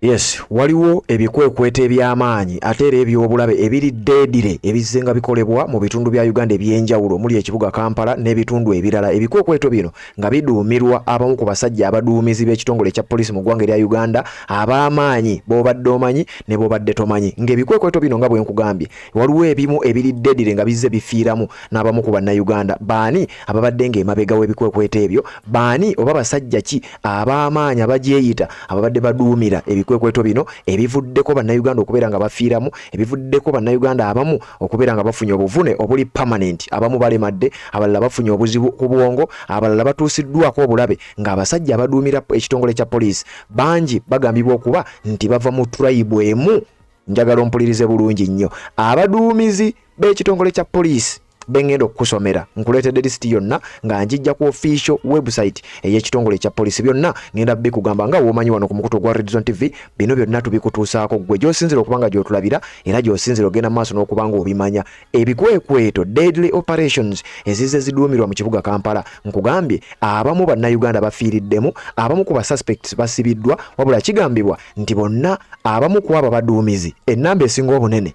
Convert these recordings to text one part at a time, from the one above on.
Yes, waliwo ebikwekweto eby'amaanyi ate era eby'obulabe ebiri deedire ebizze nga bikolebwa mu bitundu bya Uganda eby'enjawulo omuli ekibuga Kampala n'ebitundu ebirala. Ebikwekweto bino nga biduumirwa abamu ku basajja abaduumizi b'ekitongole ekya poliisi mu ggwanga erya Uganda ab'amaanyi b'obadde omanyi ne b'obadde tomanyi. Ng'ebikwekweto bino nga bwe nkugambye waliwo ebimu ebiri deedire nga bizze bifiiramu n'abamu ku Bannayuganda. Baani ababadde ng'emabega w'ebikwekweto ebyo? Baani oba basajja ki ab'amaanyi abagyeyita ababadde baduumira ebikwekweto bino ebivuddeko bannayuganda okubeera nga bafiiramu, ebivuddeko bannayuganda abamu okubeera nga bafunye obuvune obuli permanent, abamu balemadde, abalala bafunye obuzibu ku bwongo, abalala batuusiddwako obulabe ng'abasajja abaduumira ekitongole kya poliisi bangi bagambibwa okuba nti bava mu tribe emu. Njagala ompulirize bulungi nnyo. Abaduumizi b'ekitongole kya poliisi bengenda okukusomera nkuleetedde lisiti yonna nga njijja ku official website ey'ekitongole ekya poliisi. Byonna ngenda bikugamba nga womanyi wano ku mukutu ogwa Redzone TV. Bino byonna tubikutuusaako ggwe gy'osinzira okuba nga gy'otulabira era gy'osinzira ogenda maaso n'okuba nga obimanya. Ebikwekweto, deadly operations, ezizze ziduumirwa mu kibuga Kampala, nkugambye abamu bannayuganda bafiiriddemu, abamu ku ba suspects basibiddwa, wabula kigambibwa nti bonna abamu ku abo abaduumizi ennamba esinga obunene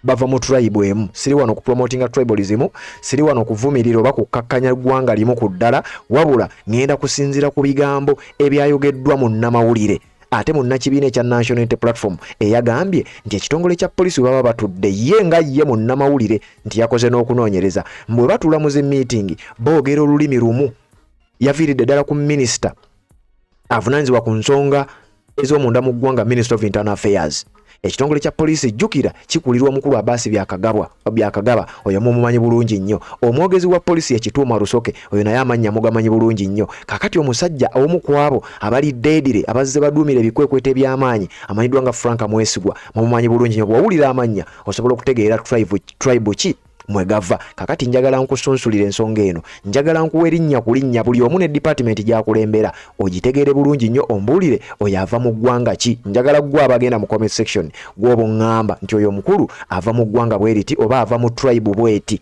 bava mu tribe emu. Siri wano kupromotinga tribalism, siri wano kuvumirira oba kukkakkanya ggwanga limu ku ddala, wabula ŋŋenda kusinziira ku bigambo ebyayogeddwa munnamawulire ate munnakibiina ekya National Unity Platform eyagambye nti ekitongole kya poliisi bwe baba batudde, ye nga ye munnamawulire nti yakoze n'okunoonyereza, bwe batuula mu zi miitingi boogera olulimi lumu. Yaviiridde ddala ku minisita avunaanyizibwa ku nsonga ez'omunda mu ggwanga, Minister of Internal Affairs. Ekitongole kya poliisi, jjukira, kikulirwa omukulu Abaasi Byakagabwa, Byakagaba oyo mumumanyi bulungi nnyo. Omwogezi wa poliisi ye Kituuma Rusoke, oyo naye amannya mugamanyi bulungi nnyo. Kakati omusajja omu ku abo abali deedire abazze baduumira ebikwekweto eby'amaanyi amanyiddwa nga Frank Mwesigwa, mumumanyi bulungi nnyo. Bw'owulira amannya osobola okutegeera tribe ki mwe gava. Kakati njagala nkusunsulira ensonga eno, njagala nkuwa erinnya ku linnya, buli omu ne dipaatimenti gy'akulembera ogitegeere bulungi nnyo, ombuulire oyo ava mu ggwanga ki. Njagala ggwe abagenda mu comment section gw'oba oŋŋamba nti oyo omukulu ava mu ggwanga bwe riti oba ava mu tribe bweti,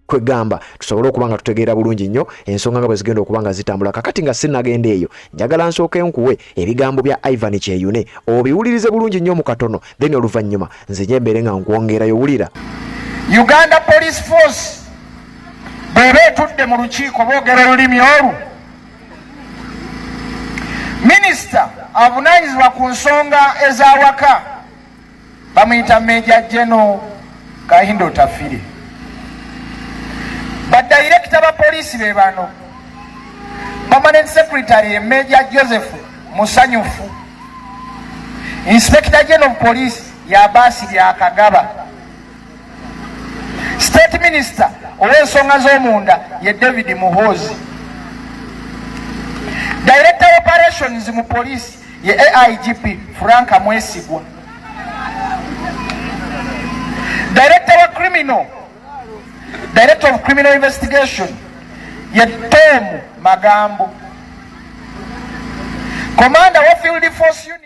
kwegamba tusobole okuba nga tutegeera bulungi nnyo ensonga nga bwe zigenda okuba nga zitambula. Kakati nga sinnagenda eyo, njagala nsooke nkuwe ebigambo bya Ivan Kyeyune obiwulirize bulungi nnyo mu katono, then oluvannyuma nzije mbeere nga nkwongerayo. Wulira. Uganda Police Force bw'eba etudde mu lukiiko boogera olulimi olwo. Minisita avunaanyizibwa ku nsonga ez'awaka bamuyita Major General Kahinda Otafiire. Badayirekita ba poliisi be bano: Permanent Secretary ye Major Joseph Musanyufu, Inspector General of Police ye Abaasi Byakagaba, State Minister ow'ensonga z'omunda ye David Muhoozi, Director Operations mu poliisi ye AIGP Frank Mwesigwa, Director of Criminal Investigation ye Tom Magambo, Commander wa Field Force Unit.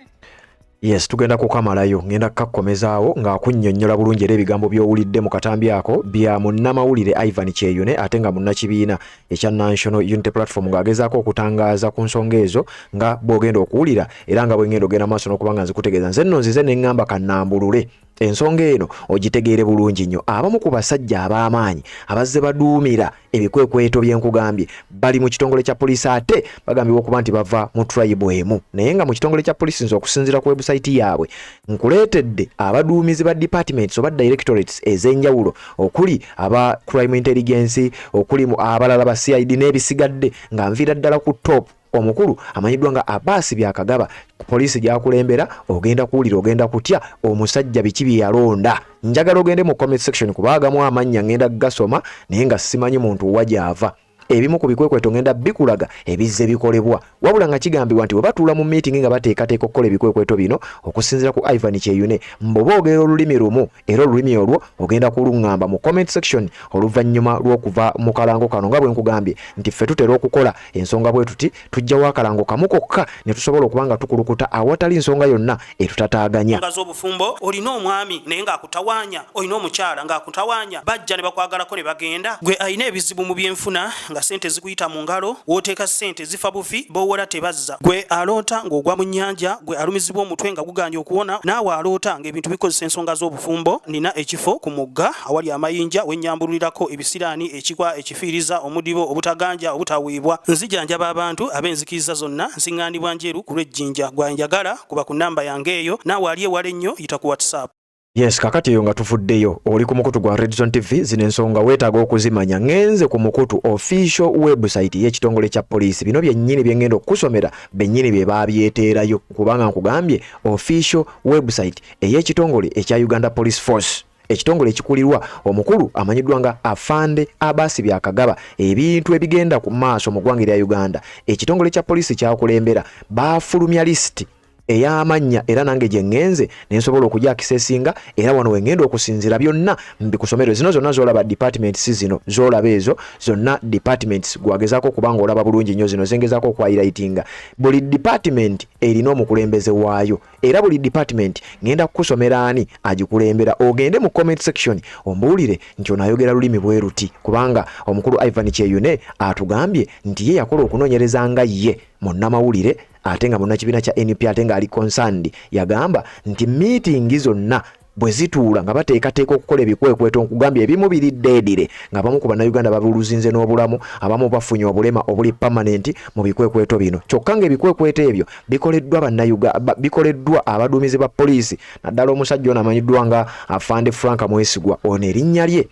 Yes, tugenda kukamalayo, ngenda kukakomezaawo ng'akunnyonnyola bulungi. Era ebigambo by'owulidde mu katambi ako bya munnamawulire Ivan Kyeyune ate nga munnakibiina ekya National Unity Platform, ng'agezaako okutangaaza ku nsonga ezo nga bw'ogenda okuwulira era nga bwe ngenda ogenda maaso n'okuba nga nzikutegeeza. Nze nno nzize ne ŋŋamba kannambulule ensonga eno ogitegeere bulungi nnyo. Abamu ku basajja ab'amaanyi abazze baduumira ebikwekweto byenkugambye bali mu kitongole kya poliisi, ate bagambibwa okuba nti bava mu tribe emu. Naye nga mu kitongole kya poliisi, nze okusinziira ku website yaabwe, nkuleetedde abaduumizi ba departments oba directorates ez'enjawulo, okuli aba crime intelligence, okuli abalala ba CID n'ebisigadde, nga nviira ddala ku top omukulu amanyiddwa nga Abaasi Byakagaba, poliisi gyakulembera. Ogenda kuwulira, ogenda kutya omusajja biki bye yalonda. Njagala ogende mu comment section kuba agamu amannya ngenda gasoma naye nga simanyi muntu wa gy'ava. Ebimu ku bikwekweto ngenda bikulaga ebizze bikolebwa, wabula nga kigambibwa nti bwe batuula mu miitingi nga bateekateeka okukola ebikwekweto bino, okusinziira ku Ivan Kyeyune, mbu boogera olulimi lumu era olulimi olwo ogenda kuluŋŋamba mu comment section oluvannyuma lw'okuva mu kalango kano. Nga bwe nkugambye nti ffe tutera okukola ensonga bwe tuti, tuggyawo akalango kamu kokka ne tusobola okuba nga tukulukuta awatali nsonga yonna etutataaganya. Nga z'obufumbo, olina omwami naye ng'akutawaanya, olina omukyala ng'akutawaanya, bajja ne bakwagalako ne bagenda. Gwe alina ebizibu mu byenfuna nga ssente zikuyita mu ngalo, w'oteeka ssente zifa bufi, b'owola tebazza. Gwe aloota ng'ogwa mu nnyanja, gwe alumizibwa omutwe nga gugaanye okuwona, naawe aloota ng'ebintu bikozesa ensonga z'obufumbo, nnina ekifo ku mugga awali amayinja we nnyambululirako ebisiraani, ekikwa, ekifiiriza, omudibo, obutaganja, obutaweebwa. Nzijanjaba abantu ab'enzikiriza zonna, nsiŋŋaanibwa Njeru ku lw'e Jinja. Gwe anjagala kuba ku nnamba yange eyo, naawe ali ewala ennyo yita ku WhatsApp. Yes, kakati eyo nga tuvuddeyo, oli ku mukutu gwa Redzone TV. Zino ensonga weetaaga okuzimanya. Ŋŋenze ku mukutu official website y'ekitongole kya poliisi. Bino byennyini bye ŋŋenda okukusomera bennyini bye baabyeteerayo, kubanga nkugambye official website ey'ekitongole ekya Uganda Police Force, ekitongole ekikulirwa omukulu amanyiddwa nga Afande Abasi Byakagaba. Ebintu ebigenda ku maaso mu ggwanga erya Uganda, ekitongole kya poliisi kyakulembera, baafulumya lisiti ey'amannya era nange gye ŋŋenze ne nsobola okugyakisesinga, era wano we ŋŋenda okusinziira byonna mbikusomere. Zino zonna z'olaba departments, zino z'olaba ezo zonna departments, gwagezaako okuba ng'olaba bulungi nnyo zino zengezaako okwayiraitinga. Buli department erina omukulembeze waayo, era buli department ŋŋenda kukusomera ani agikulembera, ogende mu comment section ombuulire nti ono ayogera lulimi bwe ruti, kubanga omukulu Ivan Kyeyune atugambye nti ye yakola okunoonyereza nga ye munnamawulire ate nga munnakibiina kya NUP ate ng'ali concerned. Yagamba nti miitingi zonna bwe zituula nga bateekateeka okukola ebikwekweto, nkugambye ebimu biri deedire, ng'abamu ku Bannayuganda babuluzinze n'obulamu, abamu bafunye obulema obuli permanent mu bikwekweto bino, kyokka ng'ebikwekweto ebyo bikoleddwa Bannayuga, bikoleddwa abaduumizi ba poliisi, naddala omusajja ono amanyiddwa nga Afande Frank Mwesigwa. Ono erinnya lye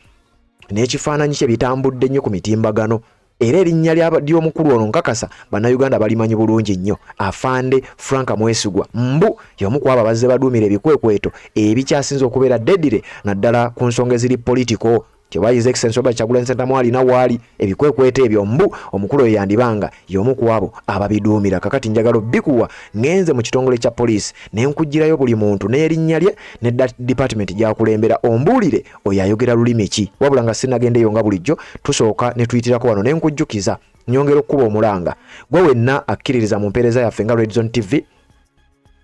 n'ekifaananyi kye bitambudde nnyo ku mitimbagano, era erinnya ly'omukulu ono nkakasa Bannayuganda balimanyi bulungi nnyo. Afande Frank Mwesigwa mbu y'omu ku abo abazze baduumira ebikwekweto ebikyasinze okubeera deadly, naddala ku nsonga eziri political. Kyoba His Excellency Robert Kyagulanyi Ssentamu alina waali ebikwekweto ebyo, mbu omukulu oyo yandibanga y'omu ku abo ababiduumira. Kakati njagala obbikuwa, ŋŋenze mu kitongole kya poliisi ne nkuggyirayo buli muntu n'erinnya lye ne department gy'akulembera, ombuulire oyo ayogera lulimi ki. Wabula nga sinnagendeyo, nga bulijjo tusooka ne tuyitirako wano ne nkujjukiza, nyongera okukuba omulanga gwe wenna akkiririza mu mpeereza yaffe nga Redzone TV.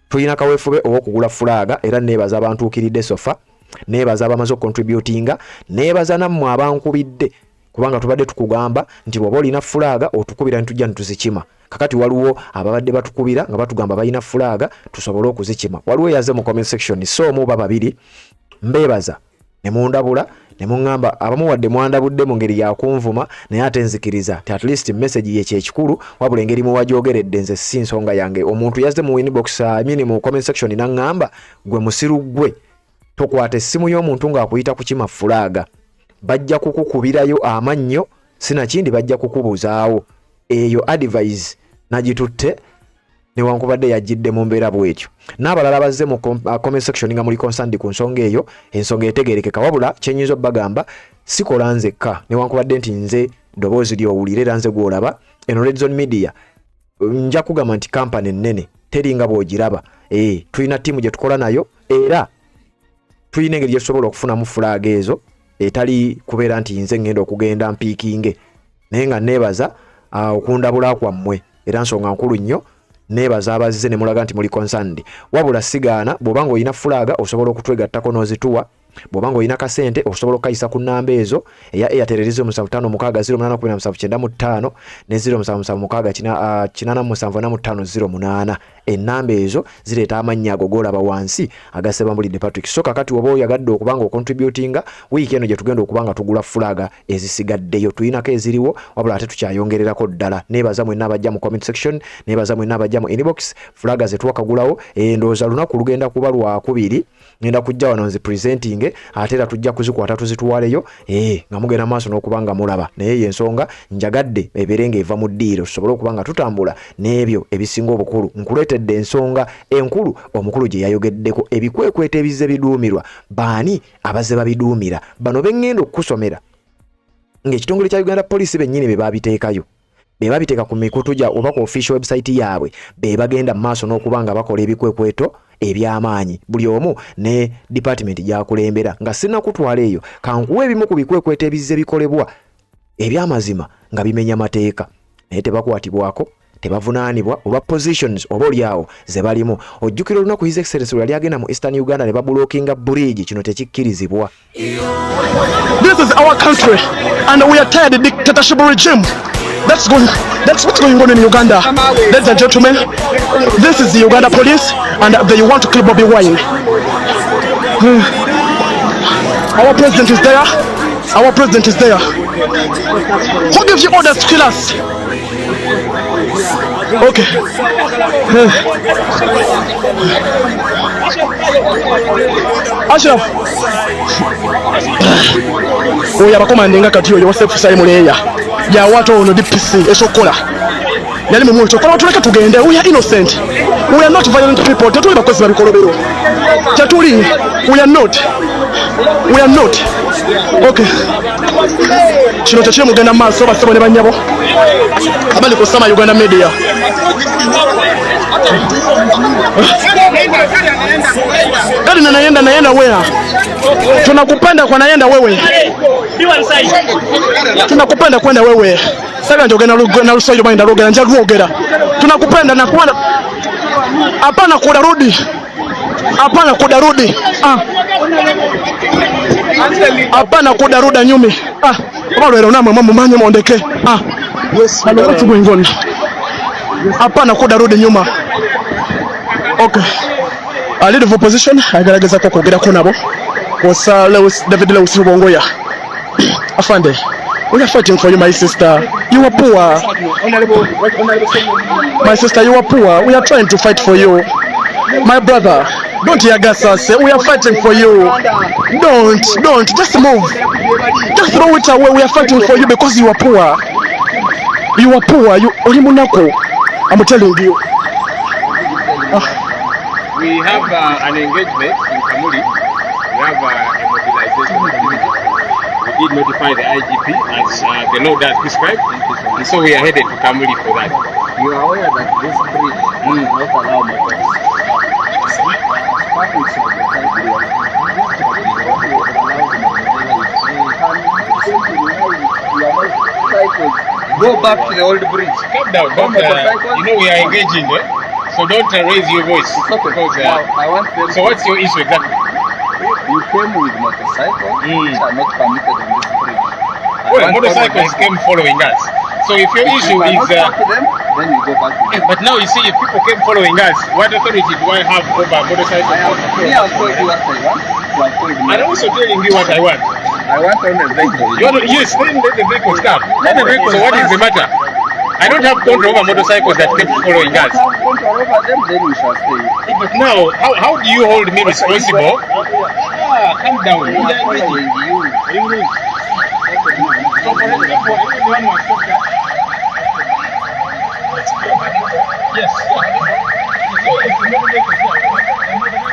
Tulina kaweefube ow'okugula fulaaga, era neebaza abantuukiridde sofa, neebaza abamaze okukontributinga, neebaza nammwe abankubidde, kubanga tubadde tukugamba nti bw'oba olina fulaaga otukubira ne tujja ne tuzikima. Kakati waliwo ababadde batukubira nga batugamba balina fulaaga tusobole okuzikima. Waliwo eyaze mu comment section, so omu oba babiri mbeebaza ne mundabula ne muŋŋamba, abamu wadde mwandabudde mu ngeri ya kunvuma, naye ate nzikiriza nti at least message ye kyekikulu, wabula engeri muwagyogeredde nze si nsonga yange. Omuntu yazze mu inbox, I mean mu comment section, n'aŋŋamba, "Gwe musiru gwe, tokwata essimu y'omuntu ng'akuyita kukima fulaaga, bajja kukukubirayo amannyo, sinakindi bajja kukubuzaawo." Eyo advice nagitutte newankubadde yajjidde mu mbeera bwetyo. N'abalala bazze mu comment section nga muli concerned ku nsonga eyo, ensonga etegeerekeka. Wabula kyenyinza obbagamba, sikola nzekka, newankubadde nti nze ddoboozi ly'owulira era nze gw'olaba. Eno Redzone Media, nja kugamba nti kampani ennene, teri nga bw'ogiraba. Tulina ttiimu gye tukola nayo, era tulina engeri gye tusobola okufunamu fulaaga ezo etali kubeera nti nze ngenda okugenda mpiikinge. Naye nga neebaza okundabula kwammwe, era nsonga nkulu nnyo. Neebaza abazze ne mulaga nti muli concerned. Wabula sigaana, bw'oba ng'olina fulaaga osobola okutwegattako n'ozituwa. Bw'oba ng'olina kasente osobola okukayisa ku nnamba ezo, eya Airtel eri 0756 081795 ne 0776 874508. Ennamba ezo zireeta amannya ago g'olaba wansi aga Sebambulidde Patrick. So kakati oba oyagadde okuba nga ocontributinga, wiiki eno gye tugenda okuba nga tugula fulaaga ezisigaddeyo, tulinako eziriwo, wabula ate tukyayongererako ddala. Neebaza mwenna abajja mu comment section, neebaza mwenna abajja mu inbox. Fulaaga ze twakagulawo, ndowooza lunaku lugenda kuba lwakubiri, ngenda kujja wano nzi presenting, ate era tujja kuzikwata tuzitwaleyo, nga mugenda maaso n'okuba nga mulaba. Naye eyo ensonga njagadde ebeere ng'eva mu ddiiro, tusobole okuba nga tutambula n'ebyo ebisinga obukulu. Nkuleetedde ensonga enkulu omukulu gye yayogeddeko, ebikwekweto ebizze biduumirwa, baani abazze babiduumira. Bano be ŋŋenda okukusomera Ng'ekitongole kya Uganda Police bennyini be babiteekayo, be babiteeka ku mikutu gya oba ku official website yaabwe, be bagenda mu maaso n'okuba nga bakola ebikwekweto eby'amaanyi, buli omu ne department gy'akulembera. Nga sinnakutwala eyo, kankuwa ebimu ku bikwekweto ebizze bikolebwa eby'amazima nga bimenya mateeka, naye tebakwatibwako, tebavunaanibwa olwa positions oba olyawo ze balimu. Ojjukira olunaku His Excellency lwe yali agenda mu Eastern Uganda ne babulokinga bridge? Kino tekikkirizibwa. This is our country and we are tired of dictatorship regime. That's what's going on in Uganda. Ladies and gentlemen, this is the Uganda police and they want to kill Bobi Wine. Our president is there. Our president is there. Who gives you orders to kill us? Okay. Ashraf. Oyo abakomandinga kati oyo Yosef Sayi Muleya yawata ono DPC esokola yali mu muntu kola tuleke tugende. We are innocent, we are not violent people. Tetuli bakozi babikolobero, tetuli. We are not, we are not. Okay, kino tekiri mugenda maaso, basebo ne banyabo abali ku Sama Uganda Media. Gari na naenda naenda wea, tunakupenda kwa naenda wewe, tunakupenda kwenda wewe. Saga njogera na Luswahili bwana, ndalogera nja lwogera. Tunakupenda na kwenda, hapana kudarudi, hapana kudarudi, ah, hapana kudaruda nyumi, ah, obalwera namwe mumanye mondeke, ah, yes, what's going on? Hapana kudarudi nyuma. Okay, a leader of opposition ageragezako okwogerako nabo osa Lewis, David Lewis Rubongoya. Afande, we are fighting for you, my sister. You are poor. My sister, you are poor. We are trying to fight for you. My brother, don't teargas us. We are fighting for you. Don't, just move. Just throw it away. We are fighting for you because you are poor. You are poor. You, oli munaku. I'm telling you. We have an engagement in Kamuli. We have a mobilization activity. We did notify the IGP as the law does prescribe, and so we are headed to Kamuli for that. You are aware that this bridge does not allow motors. Permits of the country Motorcycles. Go back to the old bridge. Calm down, don't, you know we are engaging, eh? So don't raise your voice. It's okay. Because, Now, I want them so what's your issue exactly? You came with motorcycles which are not permitted on this bridge. I Well, want all motorcycles came following us. So if your If issue you is cannot stop them, then you go back to them. But now you see, if people came following us, what authority do I have over motorcycles? I have, me, I've told you what I want. You have told me. I'm also telling you what I want. I want only vehicles. You want to, yes, then let the vehicles come. Let the vehicles So what is the matter? I don't have control over motorcycles that kept following us. Have control over them, then we shall stay. But now, how do you hold me responsible? Ah, calm down. We are following you. So for example, everyone was stopped at- Yes. So if the motorcycles-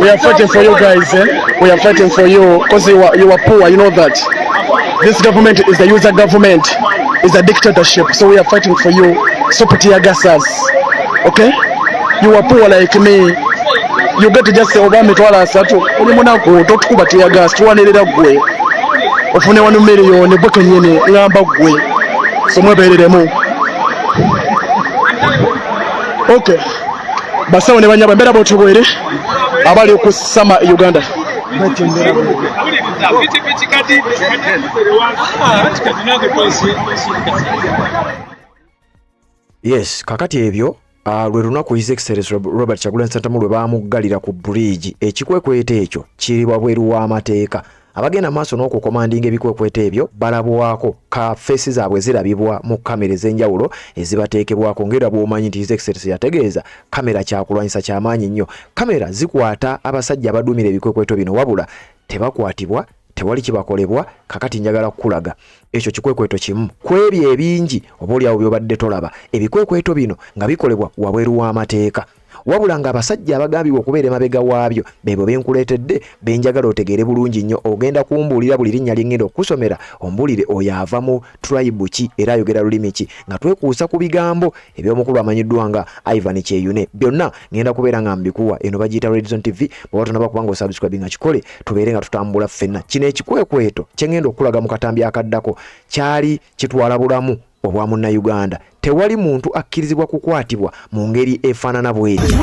We are fighting for you guys, eh? We are fighting for you because you are poor, you know that. This government is a user government, is a dictatorship. So we are fighting for you. Stop tear gas us. Okay? You are poor like me. You get to just say oba mitwalo asatu oli munaku, totukuba tear gas, tuwanirira ggwe ofune 1 million gwe kennyini, ŋŋamba ggwe, so mwebeereremu. Okay, basawo ne banyaba, embeera bwotubwere abali ku Sama Uganda. Pikipiki kati kati nange Yes, kakati ebyo lwe lunaku His Excellency Robert Kyagulanyi Ssentamu lwe baamuggalira ku bridge. Ekikwekweto ekyo kiri wabweru w'amateeka. Abagenda maaso n'okukomandinga ebikwekweto ebyo balabwako, ka face zaabwe zirabibwa mu kamera ez'enjawulo ezibateekebwako, ng'era bw'omanyi nti His Excellency yategeeza kamera kyakulwanyisa kyamaanyi nnyo. Kamera zikwata abasajja abaduumira ebikwekweto bino, wabula tebakwatibwa. Tewali kibakolebwa. Kakati njagala kukulaga ekyo kikwekweto kimu ku ebyo ebingi oba oliawo by'obadde tolaba. Ebikwekweto bino nga bikolebwa wabweru w'amateeka, wabula ng'abasajja abagambibwa okubeera emabega waabyo beebo benkuleetedde, benjagala otegeere bulungi nnyo. Ogenda kumbuulira buli linnya lye ŋŋenda okukusomera, ombuulire oyo ava mu tribe ki era ayogera lulimi ki, nga twekuusa ku bigambo eby'omukulu amanyiddwa nga Ivan Kyeyune. Byonna ŋŋenda kubeera nga mbikuwa. Eno bagiyita Red Zone TV. Bw'oba tonaba kuba nga osubscribe nga kikole, tubeere nga tutambula ffenna. Kino ekikwekweto kye ŋŋenda okukulaga mu katambi akaddako kyali kitwala bulamu obwa Munnayuganda. Tewali muntu akkirizibwa kukwatibwa mu ngeri efaanana bw'eti.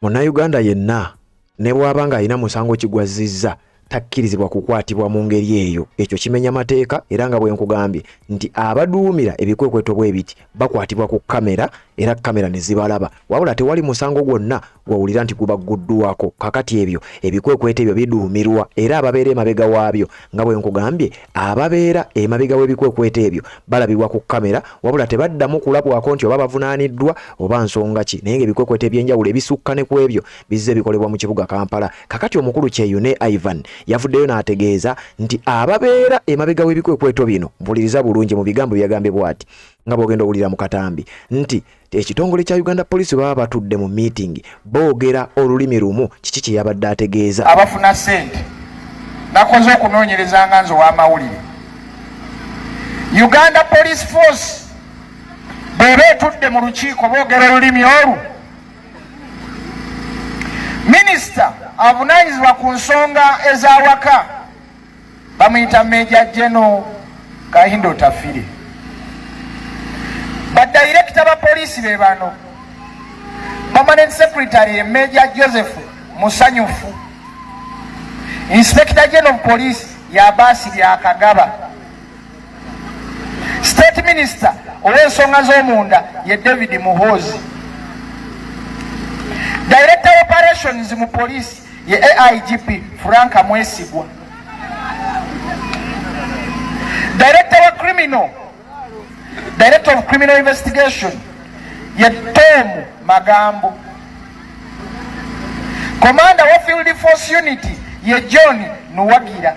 Munnayuganda yenna ne bw'aba ng'alina musango ki gw'azzizza takkirizibwa kukwatibwa mu ngeri eyo. Ekyo kimenya mateeka era nga bwe nkugambye nti abaduumira ebikwekweto bwe biti bakwatibwa ku kkamera era kkamera ne zibalaba, wabula tewali musango gwonna gw'owulira nti gubagguddwako. Kakati ebyo ebikwekweto ebyo biduumirwa era ababeera emabega waabyo nga bwe nkugambye ababeera emabega w'ebikwekweto ebyo balabibwa ku kkamera wabula tebaddamu kulabwako nti oba bavunaaniddwa oba nsonga ki, naye ng'ebikwekweto eby'enjawulo ebisukka ne ku ebyo bizze bikolebwa mu kibuga Kampala. Kakati omukulu Kyeyune Ivan yavuddeyo n'ategeeza nti ababeera emabega w'ebikwekweto bino, mpuliriza bulungi mu bigambo bye yagambye bw'ati nga bw'ogenda owulira mu katambi nti ekitongole kya Uganda Police baba batudde mu meeting boogera olulimi lumu. Kiki kye yabadde ategeeza? Abafuna ssente nakoze okunoonyereza nga nze ow'amawulire. Uganda Police Force bw'eba etudde mu lukiiko boogera olulimi olwo. Minisita avunaanyizibwa ku nsonga ez'awaka bamuyita Major General Kahinda Otafire. Badayirekita ba poliisi be bano: Permanent Secretary ye Major Joseph Musanyufu, Inspector General of Police ye Abasi Byakagaba, State Minister ow'ensonga z'omunda ye David Muhoozi, Director Operations mu poliisi ye AIGP Frank Mwesigwa, Director wa Criminal, Director of Criminal Investigation ye Tom Magambo, Commander wa Field Force Unit ye John Nuwagira,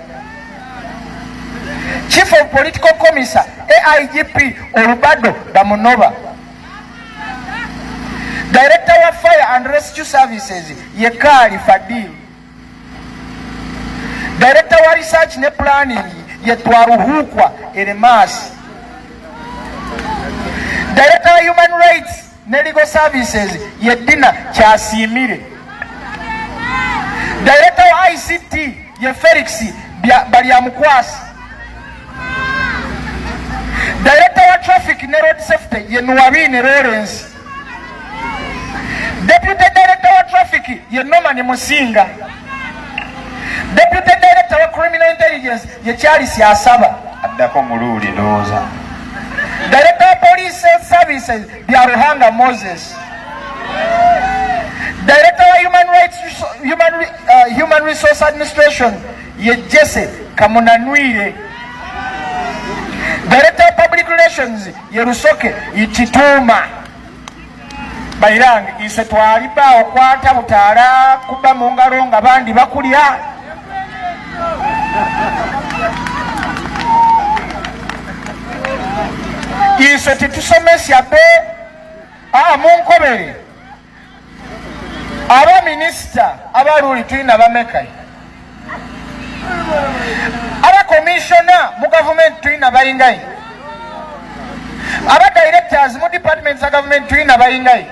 Chief of Political Commissar AIGP Olubado Bamunoba, Director wa Fire and Rescue Services ye Kaali Fadil, Director wa Research ne Planning ye Twaruhukwa Eremasi, Director wa Human Rights ne Legal Services ye Dina Kyasiimire, Director wa ICT ye Felix Balyamukwasi, Director wa Traffic ne Road Safety ye Nuwabine Lawrence, Deputy Director wa Traffic ye Norman Musinga, Deputy Director wa Criminal Intelligence ye Charles Asaba, addako muluuli ndowooza, Director wa Police Services Byaruhanga Moses, Director wa Human Rights, Human Resource Administration ye Jesse Kamunanwire, Director of Public Relations ye Rusoke Itituuma. Bairange ise twaliba okwata butaala kuba mu ngalo nga bandi bakulya. Ise titusomesya be munkobere aba minisita abaluuli tulina bameka, aba komishona mu gavumenti tulina bayingayi, aba directors mu departments za gavumenti tulina bayingayi.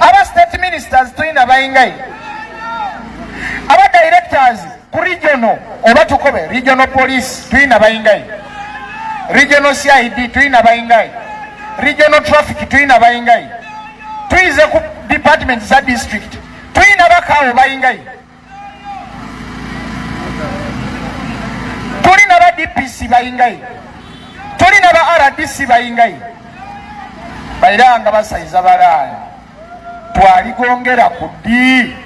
Aba state ministers tulina bayingayi? Aba directors ku regional oba tukobe regional police tulina bayingayi? Regional CID tulina bayingayi? Regional traffic tulina bayingayi? Tuyize ku department za district tulina bakaawo bayingayi? Tulina ba DPC bayingayi? Tulina ba RDC bayingayi? Bairanga basayiza balaaya twaligongera ku ddi?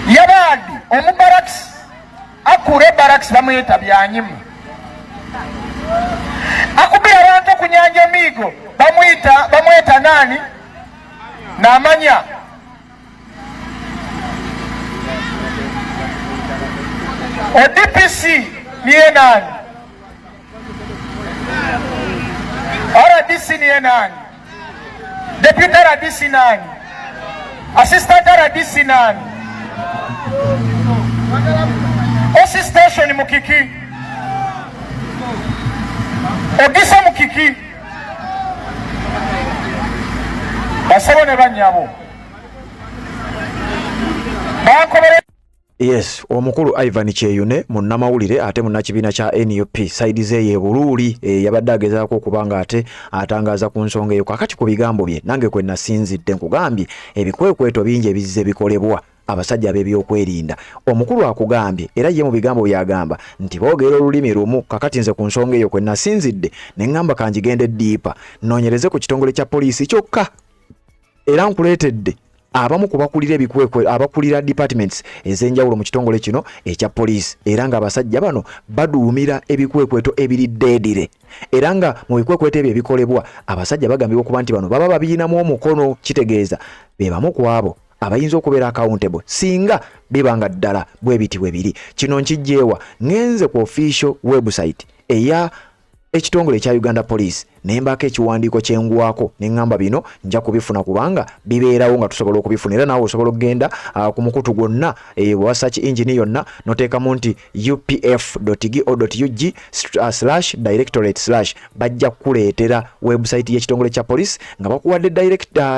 Yabaadi omubarakisi akure barakisi bamuyita Byanyimu, akubira abantu ku nyanja emiigo bamuyita bamweta nani namanya ODPC niye nani? RDC niye nani? Deputy RDC nani? Assistant RDC nani? OC station mukiki? Ogisa mukiki? Basebo ne banyabo bankobere. Yes, omukulu Ivan Kyeyune munnamawulire ate munnakibiina kya NUP side ze ye Buluuli yabadde agezaako okuba nga ate atangaaza ku nsonga eyo. Kakati ku bigambo bye nange kwe nasinzidde nkugambye ebikwekweto bingi ebizze bikolebwa abasajja ab'ebyokwerinda. Omukulu akugambye era ye mu bigambo by'agamba nti boogera olulimi lumu. Kakati nze ku nsonga eyo kwe nasinzidde ne ŋŋamba kangigende ddiipa nnoonyereze ku kitongole kya poliisi kyokka, era nkuleetedde abamu ku bakulira ebikwekwe abakulira departments ez'enjawulo mu kitongole kino ekya poliisi, era ng'abasajja bano baduumira ebikwekweto ebiri deedire, era nga mu bikwekweto ebyo ebikolebwa abasajja bagambibwa okuba nti bano baba babiyinamu omukono, kitegeeza be bamu ku abo abayinza okubeera accountable singa biba nga ddala bwe biti bwe biri. Kino nkijjeewa? Ŋŋenze ku official website eya ekitongole ekya Uganda Police ne mbaako ekiwandiiko kye ngwako ne ŋŋamba bino nja kubifuna kubanga bibeerawo nga tusobola okubifuna, era naawe osobola okugenda ku mukutu gwonna owa search engine yonna noteekamu nti upf.go.ug slash directorate slash, bajja kukuleetera website y'ekitongole kya police nga bakuwadde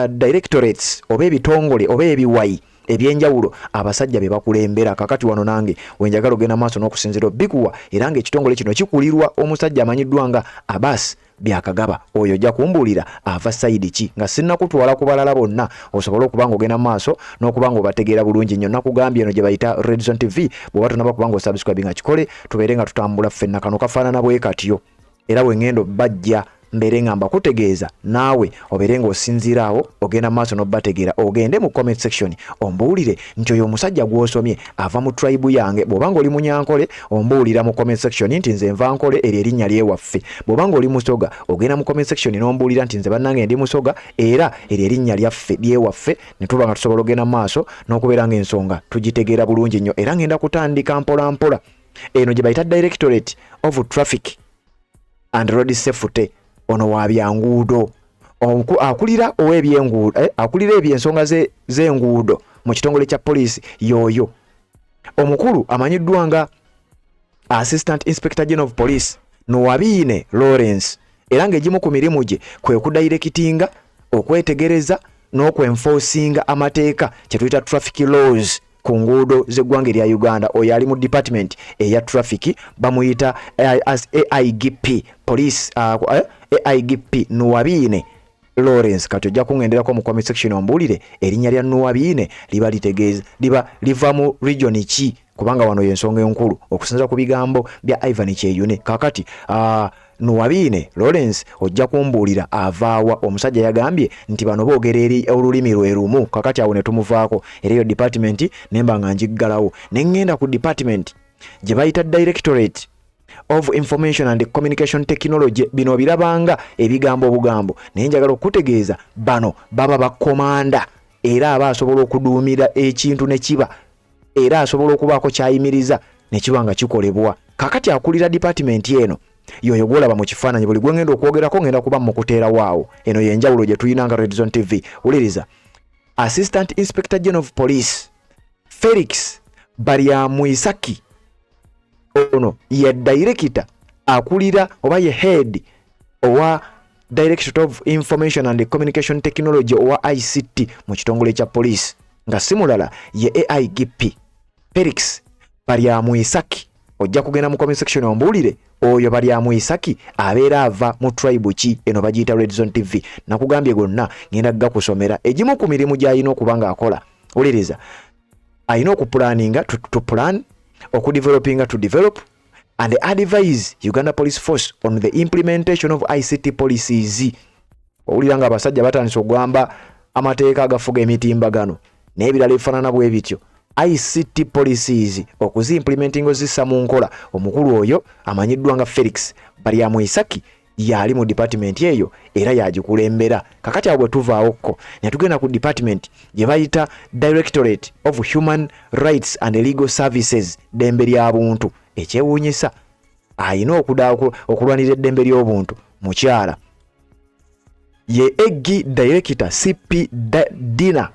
directorates oba ebitongole oba ebiwayi ebyenjawulo abasajja be bakulembera. Kakati wano nange wenjagala ogenda maaso n'okusinziira obikuwa, era ng'ekitongole kino kikulirwa omusajja amanyiddwa nga Abbas Byakagaba. Oyo ojja kumbuulira ava side ki nga sinnakutwala ku balala bonna osobole okuba ng'ogenda maaso n'okuba ng'obategeera bulungi nnyo. Nakugambye eno gye bayita Redzone TV, bw'oba tonaba kuba ng'osubscribe nga kikole, tubeere nga tutambula ffenna. Kano kafaanana bwe katyo, era bwe ŋŋenda obbajja mbeere nga mbakutegeeza naawe obeere ng'osinziira awo ogenda maaso n'obbategeera. Ogende mu comment section ombuulire nti oyo omusajja gw'osomye ava mu tribe yange. Bw'oba ng'oli Munyankole, ombuulira mu comment section nti nze nva Nkole, eryo erinnya lyewaffe. Bw'oba ng'oli Musoga, ogenda mu comment section n'ombuulira nti nze bannange ndi Musoga, era eryo erinnya lyaffe lyewaffe, ne tuba nga tusobola ogenda maaso n'okubeera ng'ensonga tugitegeera bulungi nnyo. Era ngenda kutandika mpola mpola. Eno gye bayita Directorate of Traffic and Road Safety, ono wa byanguudo, akulira ow'ebyenguudo, akulira ebyensonga z'enguudo mu kitongole kya poliisi y'oyo omukulu amanyiddwa nga Assistant Inspector General of Police Nuwabiine Lawrence, era ng'egimu ku mirimu gye kwe kudirectinga, okwetegereza n'okwenforcinga amateeka kye tuyita traffic laws ku nguudo z'eggwanga erya Uganda. Oyo ali mu department eya traffic bamuyita as AIGP police, AIGP Nuwabiine Lawrence. Kati ojja kungenderako mu comment section ombuulire erinnya lya Nuwabiine liba litegeeza liba liva mu region ki, kubanga wano y'ensonga enkulu okusinziira ku bigambo bya Ivan Kyeyune. Kakati Nuwabiine Lawrence ojja kumbuulira avaawa. Omusajja yagambye nti bano boogera eri olulimi lwe lumu. Kakati awo ne tumuvaako, era eyo department ne mba nga ngiggalawo ne ŋŋenda ku department gye bayita Directorate of Information and Communication Technology. Bino obirabanga ebigambo obugambo, naye njagala okukutegeeza bano baba bakomanda, era aba asobola okuduumira ekintu ne kiba, era asobola okubaako kyayimiriza ne kiba nga kikolebwa. Kakati akulira department eno yoyo gwolaba mu kifaananyi. Buli gwe ngenda okwogerako ngenda kuba mukuteerawo awo. Eno y'enjawulo gye tulina nga Redzone TV. Wuliriza, Assistant Inspector General of Police Felix Baryamwisaki, ono ye director akulira oba ye head owa Directorate of Information and Communication Technology owa ICT mu kitongole kya poliisi nga si mulala ye AIGP Felix Baryamuisaki. Ojja kugenda mu comment section ombuulire oyo Baryamuisaki abeera ava mu tribe ki. Eno bagiyita Red Zone TV. Nakugambye gonna ngenda gakusomera egimu ku mirimu gy'alina okuba ng'akola. Wuliriza, alina okupulaninga to plan, okudevelopinga to develop and advise Uganda Police Force on the implementation of ICT policies. Owulira nga abasajja batandise okugamba amateeka agafuga emitimbagano n'ebirala ebifaanana bwe bityo, ICT policies okuziimplementinga, ozissa mu nkola. Omukulu oyo amanyiddwa nga Felix Baryamuisaki yali mu department eyo era yagikulembera. Kakati awo bwe tuvaawokko ne tugenda ku department gye bayita Directorate of Human Rights and Legal Services, ddembe lya buntu. Ekyewuunyisa, ayina okulwanirira eddembe ly'obuntu mukyala, ye egi director CP Dina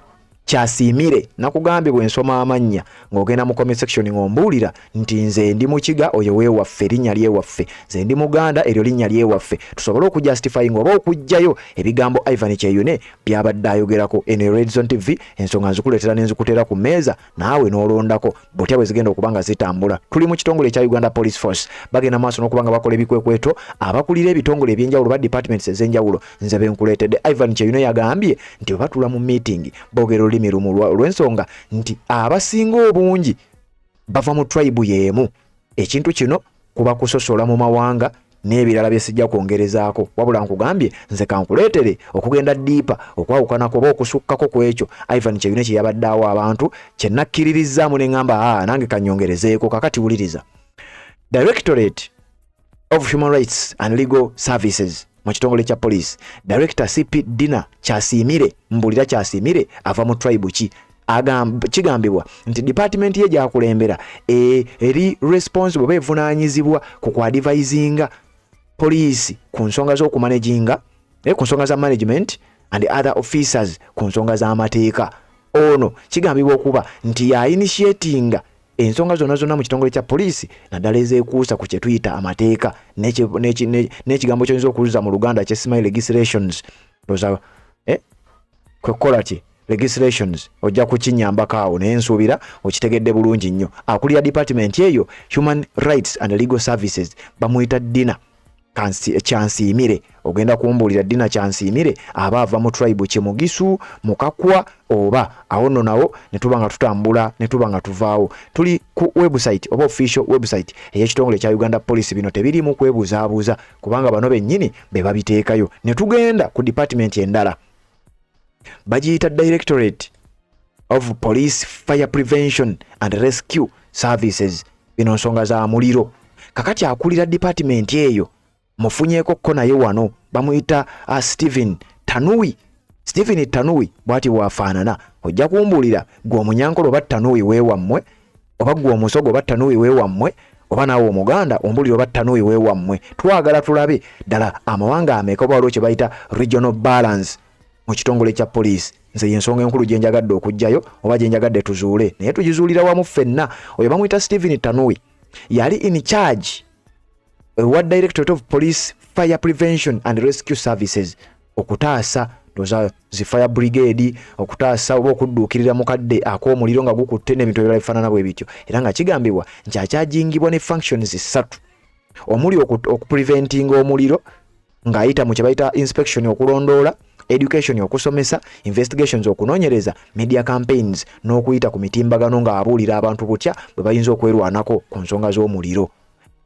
Kyasiimire. Nakugambye bwe nsoma amannya ng'ogenda mu comment section ng'ombuulira nti nze ndi Mukiga, oyo weewaffe, erinnya lyewaffe, nze ndi Muganda, eryo linnya lyewaffe, tusobole okujustifying oba okuggyayo ebigambo Ivan Kyeyune byabadde ayogerako. Eno Red Zone TV, ensonga nzikuleetera ne nzikuteera ku mmeeza naawe n'olondako butya bwe zigenda okuba nga zitambula. Tuli mu kitongole ekya Uganda Police Force, bagenda maaso n'okuba nga bakola ebikwekweto. Abakulira ebitongole ebyenjawulo ba departments ez'enjawulo nze benkuleetedde. Ivan Kyeyune yagambye nti bwe batuula mu meeting boogera olulimi lumu olw'ensonga nti abasinga obungi bava mu tribe y'emu. Ekintu kino kuba kusosola mu mawanga n'ebirala bye sijja kwongerezaako, wabula nkugambye nze kankuleetere okugenda deeper, okwawukanako oba okusukkako ku ekyo Ivan Kyeyune kye yabadde awo abantu kye nakkiririzzaamu ne ŋŋamba, aa, nange kanyongerezeeko. Kakati wuliriza, Directorate of Human Rights and Legal Services mu kitongole kya police, Director CP Dina Kyasiimire. Mbulira, Kyasiimire ava mu tribe ki? Kigambibwa nti department ye gyakulembera eri responsible oba evunaanyizibwa ku kuadvisinga poliisi ku nsonga z'okumanaginga, ku nsonga za management and other officers ku nsonga z'amateeka. Ono kigambibwa okuba nti yainitiatinga ensonga zonna zonna mu kitongole kya poliisi, naddala ezeekuusa ku kye tuyita amateeka n'ekigambo kyoyinza okuzuza mu Luganda kyesimanyi, legislations oza kwekukola ki legislations, ojja kukinyambako awo, naye nsuubira okitegedde bulungi nnyo. Akulira department eyo, Human Rights and Legal Services, bamuyita Dina Kyansiimire. Ogenda kumbuulira Dina Kyansiimire aba ava mu tribe Kimugisu, Mukakwa oba awo nno nawo ne tuba nga tutambula ne tuba nga tuvaawo. Tuli ku website oba official website ey'ekitongole ekya Uganda Police. Bino tebiriimu kwebuzaabuuza kubanga bano bennyini be babiteekayo. Ne tugenda ku department endala, bagiyita Directorate of Police Fire Prevention and Rescue Services. Bino nsonga za muliro. Kakati akulira department eyo mufunyeeko ko naye wano bamuyita Stephen Tanui. Stephen Tanui bw'ati bw'afaanana. Ojja kumbuulira gwe Omunyankole oba Tanui weewammwe, oba gwe Omusoga oba Tanui weewammwe, oba naawe Omuganda ombuulire oba Tanui weewammwe. Twagala tulabe ddala amawanga ameka oba waliwo kye bayita regional balance mu kitongole kya poliisi. Nze yensonga enkulu gye njagadde okuggyayo oba gye njagadde tuzuule, naye tugizuulira wamu ffenna. Oyo bamuyita Stephen Tanui, yali in charge ewa Directorate of Police Fire Prevention and Rescue Services, okutaasa ndoza zi fire brigade, okutaasa oba okudduukirira mu kadde ak'omuliro nga gukutte n'ebintu ebirala bifaanana bwe bityo. Era nga kigambibwa nti akyajingibwa ne functions ssatu omuli okupreventinga omuliro ng'ayita mu kye bayita inspection, okulondoola, education, okusomesa, investigations, okunoonyereza, media campaigns, n'okuyita ku mitimbagano ng'abuulira abantu butya bwe bayinza okwerwanako ku nsonga z'omuliro,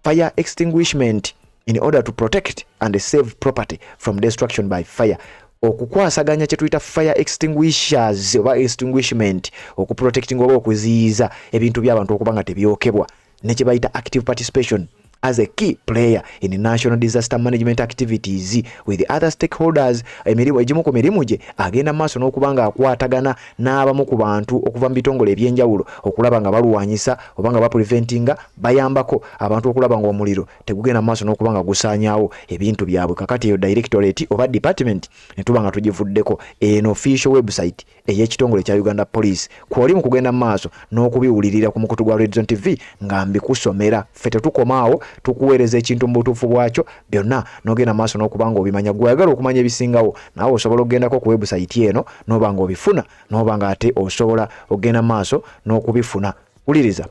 fire extinguishment in order to protect and save property from destruction by fire, okukwasaganya kye tuyita fire extinguishers oba extinguishment, okuprotecting oba okuziyiza ebintu by'abantu okuba nga tebyokebwa, ne kye bayita active participation as a key player in national disaster management activities with other stakeholders. Emirimu, egimu ku mirimu gye, agenda mu maaso n'okuba nga akwatagana n'abamu ku bantu okuva mu bitongole ebyenjawulo okulaba nga balwanyisa oba nga bapreventinga, bayambako abantu okulaba nga omuliro tegugenda mu maaso n'okuba nga gusaanyaawo ebintu byabwe. Kakati eyo directorate oba department ne tuba nga tugivuddeko. Eno official website ey'ekitongole kya Uganda Police. Kwoli mu kugenda mu maaso n'okubiwulirira ku mukutu gwa Red Zone TV nga mbikusomera. Ffe tetukomaawo, Tukuweereza ekintu mu butuufu bwakyo byonna n'ogenda maaso n'okuba nga obimanya. Gwe ayagala okumanya ebisingawo, naawe osobola okugendako ku website eno n'oba nga obifuna, n'oba nga ate osobola okugenda maaso n'okubifuna. Wuliriza,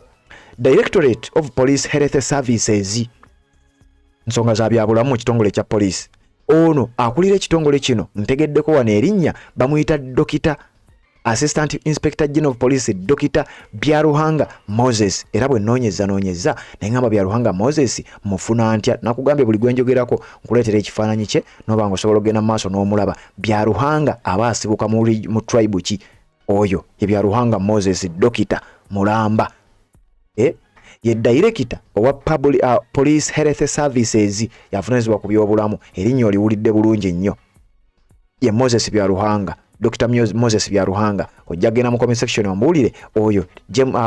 Directorate of Police Health Services, nsonga za byabulamu mu kitongole kya poliisi. Ono akulira ekitongole kino, ntegeddeko wano erinnya bamuyita Dokita Assistant Inspector General of Police Dr Byaruhanga Moses. Era bwe noonyeza noonyeza ne ŋŋamba, Byaruhanga Moses mufuna ntya? Nakugambye buli gwe njogerako nkuleetera ekifaananyi kye n'oba nga osobola okugenda mu maaso n'omulaba. Byaruhanga aba asibuka mu tribe ki? Oyo ye Byaruhanga Moses, dokita mulamba, eh? Ye director owa Police Health Services, yavunanyizibwa ku byobulamu. Erinnya oliwulidde bulungi nnyo, ye Moses Byaruhanga, Dr Moses Byaruhanga. Ojja genda mu comment section ombuulire oyo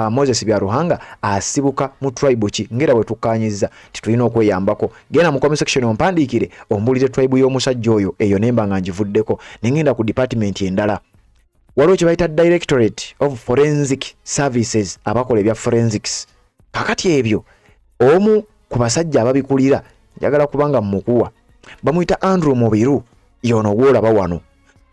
Moses Byaruhanga asibuka mu tribe ki, ngera bwe tukkanyiza nti tulina okweyambako. Genda mu comment section ompandiikire, ombuulire tribe y'omusajja oyo. Eyo nemba nga ngivuddeko, ne ngenda ku department endala. Waliwo kye bayita Directorate of Forensic Services, abakola ebya forensics. Kakati ebyo omu ku basajja ababikulira, njagala kubanga mukuwa, bamuyita Andrew Mubiru. Yono gwolaba wano,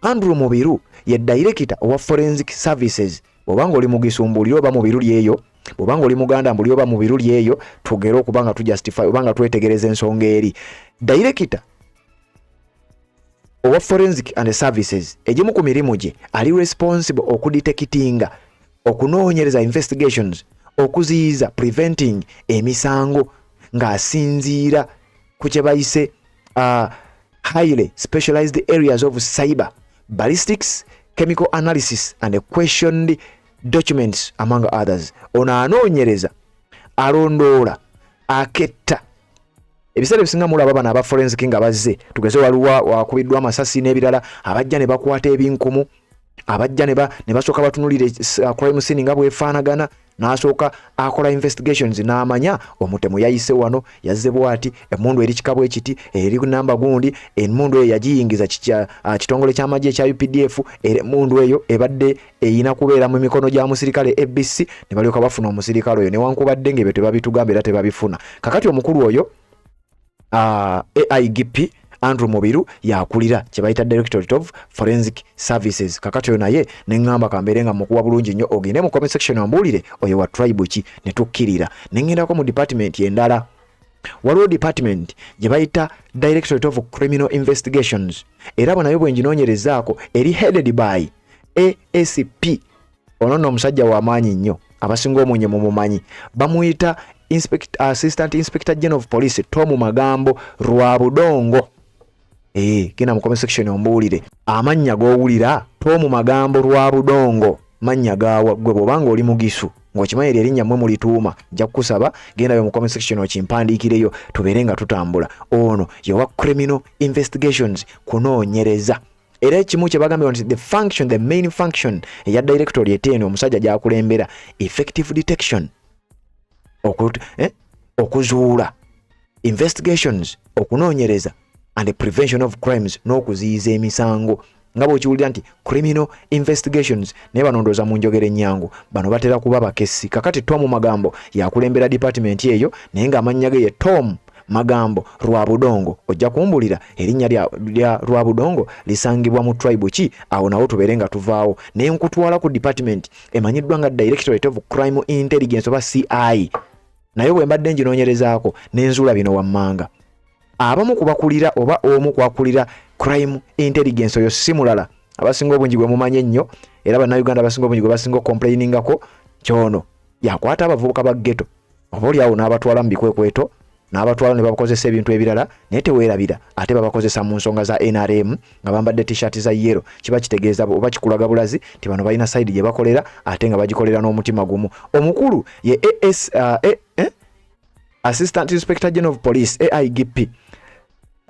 Andrew Mubiru, ye director owa forensic services. Bw'obanga oli Mugisu, mbuulire oba Mubiru lyeyo. Bw'obanga oli Muganda, mbuli oba Mubiru lyeyo, tugere okuba nga tujustify oba nga twetegereza ensonga eri. Director owa forensic and services, egimu ku mirimu gye, ali responsible okudetectinga, okunoonyereza, investigations, okuziyiza, preventing emisango ng'asinziira ku kye bayise highly specialized areas of cyber, ballistics, chemical analysis and questioned documents, among others. Ono anoonyereza, alondoola, aketta. Ebiseera ebisinga mulaba bano aba forensic nga bazze, tugeze waliwo wakubiddwa amasasi n'ebirala, abajja ne bakwata ebinkumu, abajja ne basooka batunulira crime scene nga bwefaanagana, n'asooka akola investigations n'amanya omutemu yayise wano, yazze bwati, emmundu eri kika bwe kiti, eri namba gundi, emmundu eyo yagiyingiza kitongole ky'amagye ekya UPDF, era emmundu eyo ebadde eyina kubeera mu mikono gya musirikale ABC, ne balyoka bafuna omusirikale oyo, newankubadde ng'ebyo tebabitugamba era tebabifuna. Kakati omukulu oyo AIGP Andrew Mubiru yakulira kye bayita Directorate of Forensic Services. Kakati oyo naye ne ŋŋamba kambeere nga mukuwa bulungi nnyo, ogende mu comment section ombuulire oyo wa tribe ki, ne tukkirira. Ne ŋŋendako mu department endala. Waliwo department gye bayita Directorate of Criminal Investigations, era bwe nayo bwe nginoonyerezaako eri headed by ASP. Ono nno omusajja w'amaanyi nnyo, abasinga omunye mumumanyi, bamuyita Assistant Inspector General of Police Tom Magambo Rwabudongo. Genda mu comment section ombuulire amannya g'owulira. Tom Magambo Rwabudongo mannya gaawa? Gwe bw'obanga oli Mugisu ng'okimanyi eryo erinnya mmwe mulituuma, nja kukusaba gendayo mu comment section okimpandiikireyo, tubeere nga tutambula. Ono yewa criminal investigations, kunoonyereza. Era ekimu kye bagambye nti the main function eya directorate eno omusajja gy'akulembera, effective detection, okuzuula, investigations, okunoonyereza, and the prevention of crimes, n'okuziyiza emisango, nga bw'okiwulira nti criminal investigations. Naye bano ndowooza mu njogera ennyangu bano batera kuba bakessi. Kakati Tom Magambo yakulembera department eyo, naye ng'amannya ge ye Tom Magambo Rwabudongo. Ojja kumbulira erinnya lya Rwabudongo lisangibwa mu tribe ki, awo nawo tubeere nga tuvaawo. Naye nkutwala ku department emanyiddwa nga Directorate of Crime Intelligence oba CI. Naye bwe mbadde nginoonyerezaako n'enzuula bino wammanga: abamu ku bakulira oba omu kwakulira crime intelligence oyo si mulala, abasinga obungi gwe mumanyi ennyo, era Bannayuganda abasinga obungi gwe basinga okucomplainingako, kyono yakwata abavubuka ba ghetto oba oliawo n'abatwala mu bikwekweto, n'abatwala ne babakozesa ebintu ebirala. Naye teweerabira ate babakozesa mu nsonga za NRM nga bambadde T-shirt za yellow. Kiba kitegeeza oba kikulaga bulazi nti bano balina side gye bakolera, ate nga bagikolera n'omutima gumu. Omukulu ye AS, eh? Assistant Inspector General of Police, AIGP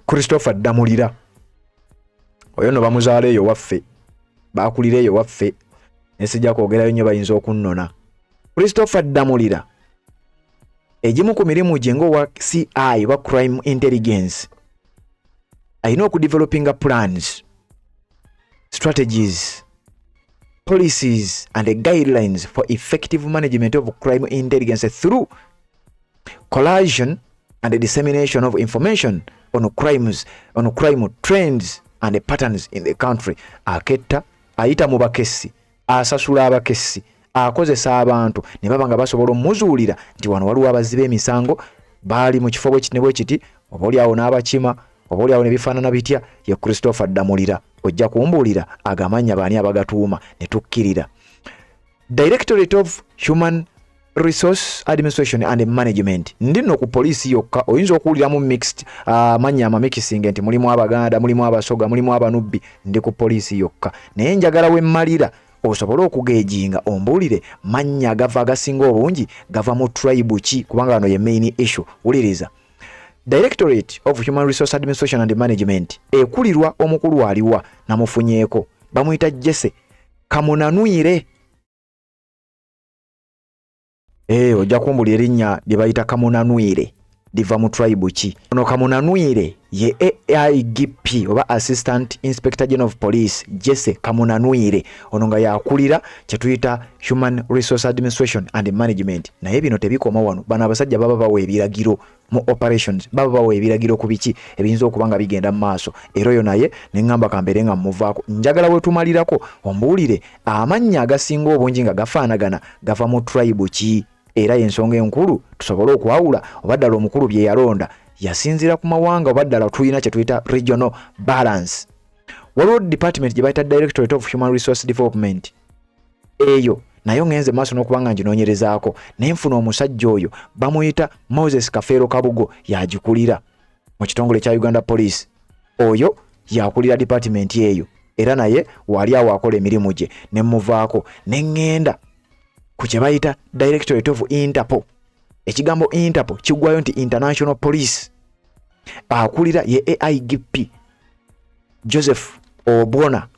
Christopher Damulira. Oyo nno bamuzaala eyo waffe, bakulira eyo waffe, naye sijja kwogerayo nnyo, bayinza okunnona. Christopher Damulira, egimu ku mirimu gye ng'owa CI oba crime intelligence, alina okudevelopinga plans, strategies, policies and guidelines for effective management of crime intelligence through collation And the dissemination of information on crimes, on crime trends and patterns in the country. Aketta ayita mu bakessi, asasula abakessi, akozesa abantu ne baba nga basobola omuzuulira nti wano waliwo abazzi b'emisango baali mu kifo bwekiti ne bwekiti, oba oliawo n'abakima, oba oliawo ne bifaanana bitya. Ye Christopher Ddamulira, ojja kumbuulira agamannya baani abagatuuma ne tukkirira. Directorate of Human Resource Administration and Management, ndi nno ku poliisi yokka. Oyinza okuwuliramu mixed amannya amamikisinge nti mulimu Abaganda, mulimu Abasoga, mulimu Abanubbi. Ndi ku poliisi yokka, naye njagala wemmalira osobole okugejinga ombuulire mannya agava agasinga obungi gava mu tribe ki, kubanga wano ye main issue. Wuliriza, Directorate of Human Resource Administration and Management ekulirwa omukulu aliwa namufunyeeko, bamuyita Jesse Kamunanwire. Ojja kumbulira erinnya lye bayita Kamunanwire liva mu tribe ki. Ono Kamunanwire ye AIGP oba Assistant Inspector General of Police Jesse Kamunanwire, ono nga yakulira kye tuyita Human Resource Administration and Management. Naye bino tebikoma wano. Bano abasajja baba bawa ebiragiro mu operations, baba bawa ebiragiro ku biki ebiyinza okuba nga bigenda mu maaso. Era oyo naye ne ŋŋamba kambeere nga mmuvaako. Njagala we tumalirako ombuulire amannya agasinga obungi nga gafaanagana gava mu tribe ki, era y'ensonga enkulu tusobole okwawula oba ddala omukulu bye yalonda yasinziira ku mawanga oba ddala tulina kye tuyita regional balance. Waliwo department gye bayita Directorate of Human Resource Development. Eyo nayo ngenze maaso n'okuba nga nginoonyerezaako naye nfuna omusajja oyo bamuyita Moses Kafeero Kabugo, yagikulira mu kitongole kya Uganda Police. Oyo yakulira department eyo, era naye wali awo akola emirimu gye. Ne muvaako ne ŋŋenda ku kye bayita Directorate of Interpol. Ekigambo Interpol kiggwayo nti International Police. Akulira ye AIGP Joseph Obwona.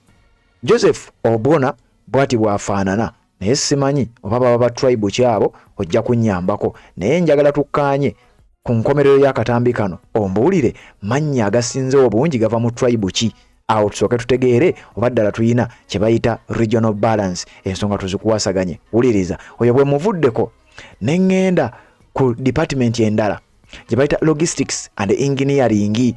Joseph Obwona bw'ati bw'afaanana, naye simanyi oba baba ba tribe kyabo, ojja kunnyambako. Naye njagala tukkaanye ku nkomerero y'akatambi kano ombuulire mannya agasinze obungi gava mu tribe ki. Awo tusooke tutegeere oba ddala tuyina kye bayita regional balance, ensonga tuzikuwasaganye. Wuliriza, oyo bwe muvuddeko ne ŋŋenda ku department endala gye bayita Logistics and Engineering.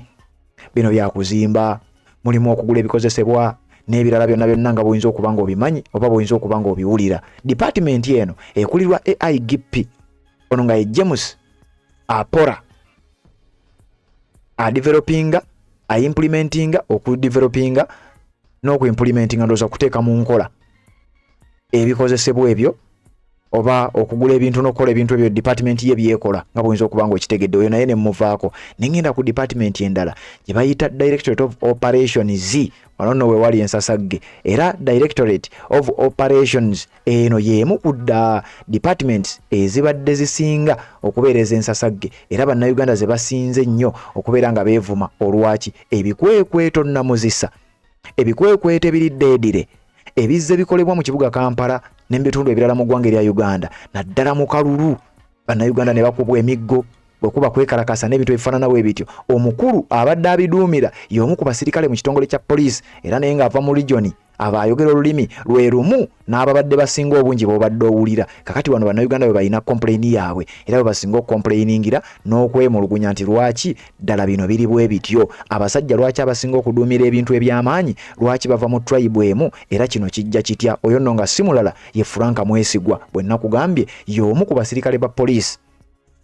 Bino byakuzimba, mulimu okugula ebikozesebwa n'ebirala byonna byonna nga bwoyinza okuba nga obimanyi oba bwoyinza okuba nga obiwulira. Department eno ekulirwa AIGP, ono nga ye James Apora. Adevelopinga, aimplementinga, okudevelopinga n'okuimplementinga, ndowooza kuteeka mu nkola ebikozesebwa ebyo oba okugula ebintu n'okukola ebintu ebyo department ye byekola, nga bwoyinza okuba nga okitegedde. Oyo naye ne muvaako ne ŋŋenda ku department endala gye bayita Directorate of Operations. Wano nno we wali ensasagge, era Directorate of Operations eno y'emu ku dda departments ezibadde zisinga okubeereza ensasagge, era Bannayuganda ze basinze ennyo okubeera nga beevuma. Olwaki? Ebikwekweto nnamuzisa, ebikwekweto ebiri deadly ebizze bikolebwa mu kibuga Kampala ne mu bitundu ebirala mu ggwanga erya Uganda, naddala mu kalulu, Bannayuganda ne bakubwa emiggo bwe kuba kwekalakasa n'ebintu ebifaanana bwe bityo. Omukulu abadde abiduumira y'omu ku basirikale mu kitongole kya poliisi, era naye ng'ava mu region aba ayogera olulimi lwe lumu n'ababadde basinga obungi b'obadde owulira. Kakati wano Bannayuganda bwe balina complain yaabwe, era bwe basinga okucomplainingira n'okwemulugunya nti lwaki ddala bino biri bwe bityo, abasajja lwaki abasinga okuduumira ebintu eby'amaanyi lwaki bava mu tribe emu, era kino kijja kitya? Oyo nno nga si mulala ye Frank Mwesigwa. Bwe nakugambye, y'omu ku basirikale ba poliisi